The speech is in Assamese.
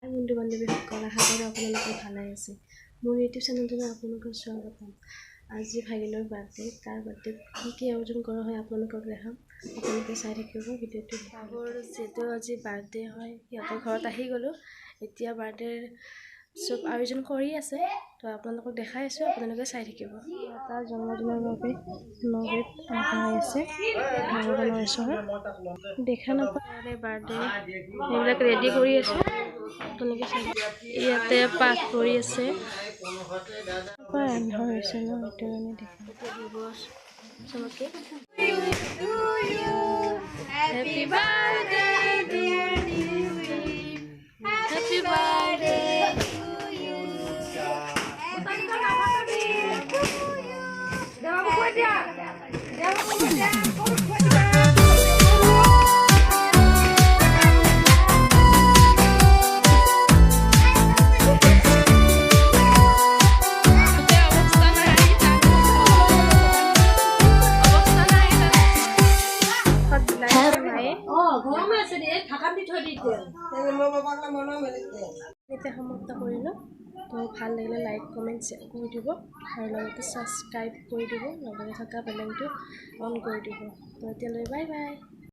বন্ধু বান্ধৱীসকল, আশা কৰোঁ আপোনালোকে ভালে আছে। মোৰ ইউটিউব চেনেলটোলৈ আপোনালোকক স্বাগতম। আজি ভাগিনৰ বাৰ্থডে। তাৰ বাৰ্থডেত কি কি আয়োজন কৰা হয় আপোনালোকক দেখাম। আপোনালোকে চাই থাকিব ভিডিঅ'টো। বাবুৰ যিহেতু আজি বাৰ্থডে হয়, সিহঁতৰ ঘৰত আহি গ'লোঁ। এতিয়া বাৰ্থডেৰ চব আয়োজন কৰি আছে, তো আপোনালোকক দেখাই আছোঁ, আপোনালোকে চাই থাকিব। তাৰ জন্মদিনৰ বাবে নবেদ আগবঢ়াই আছে ভগৱানৰ ওচৰত। দেখা নাপায়, বাৰ্থডে এইবিলাক ৰেডি কৰি আছে, আপোনালোকে চাই। ইয়াতে পাঠ কৰি আছে। আন্ধাৰ হৈছে ন, সেইটো কাৰণে দেখা এতিয়া দিব চবকে। Happy birthday, dear, happy birthday to you, happy birthday to you. দেবাবু কৈ দিয়া। এতিয়া সমাপ্ত কৰিলোঁ। তো ভাল লাগিলে লাইক, কমেণ্ট, শ্বেয়াৰ কৰি দিব আৰু লগতে ছাবস্ক্ৰাইব কৰি দিব, লগতে থকা বেল আইকনটো অন কৰি দিব। তো এতিয়ালৈ বাই বাই।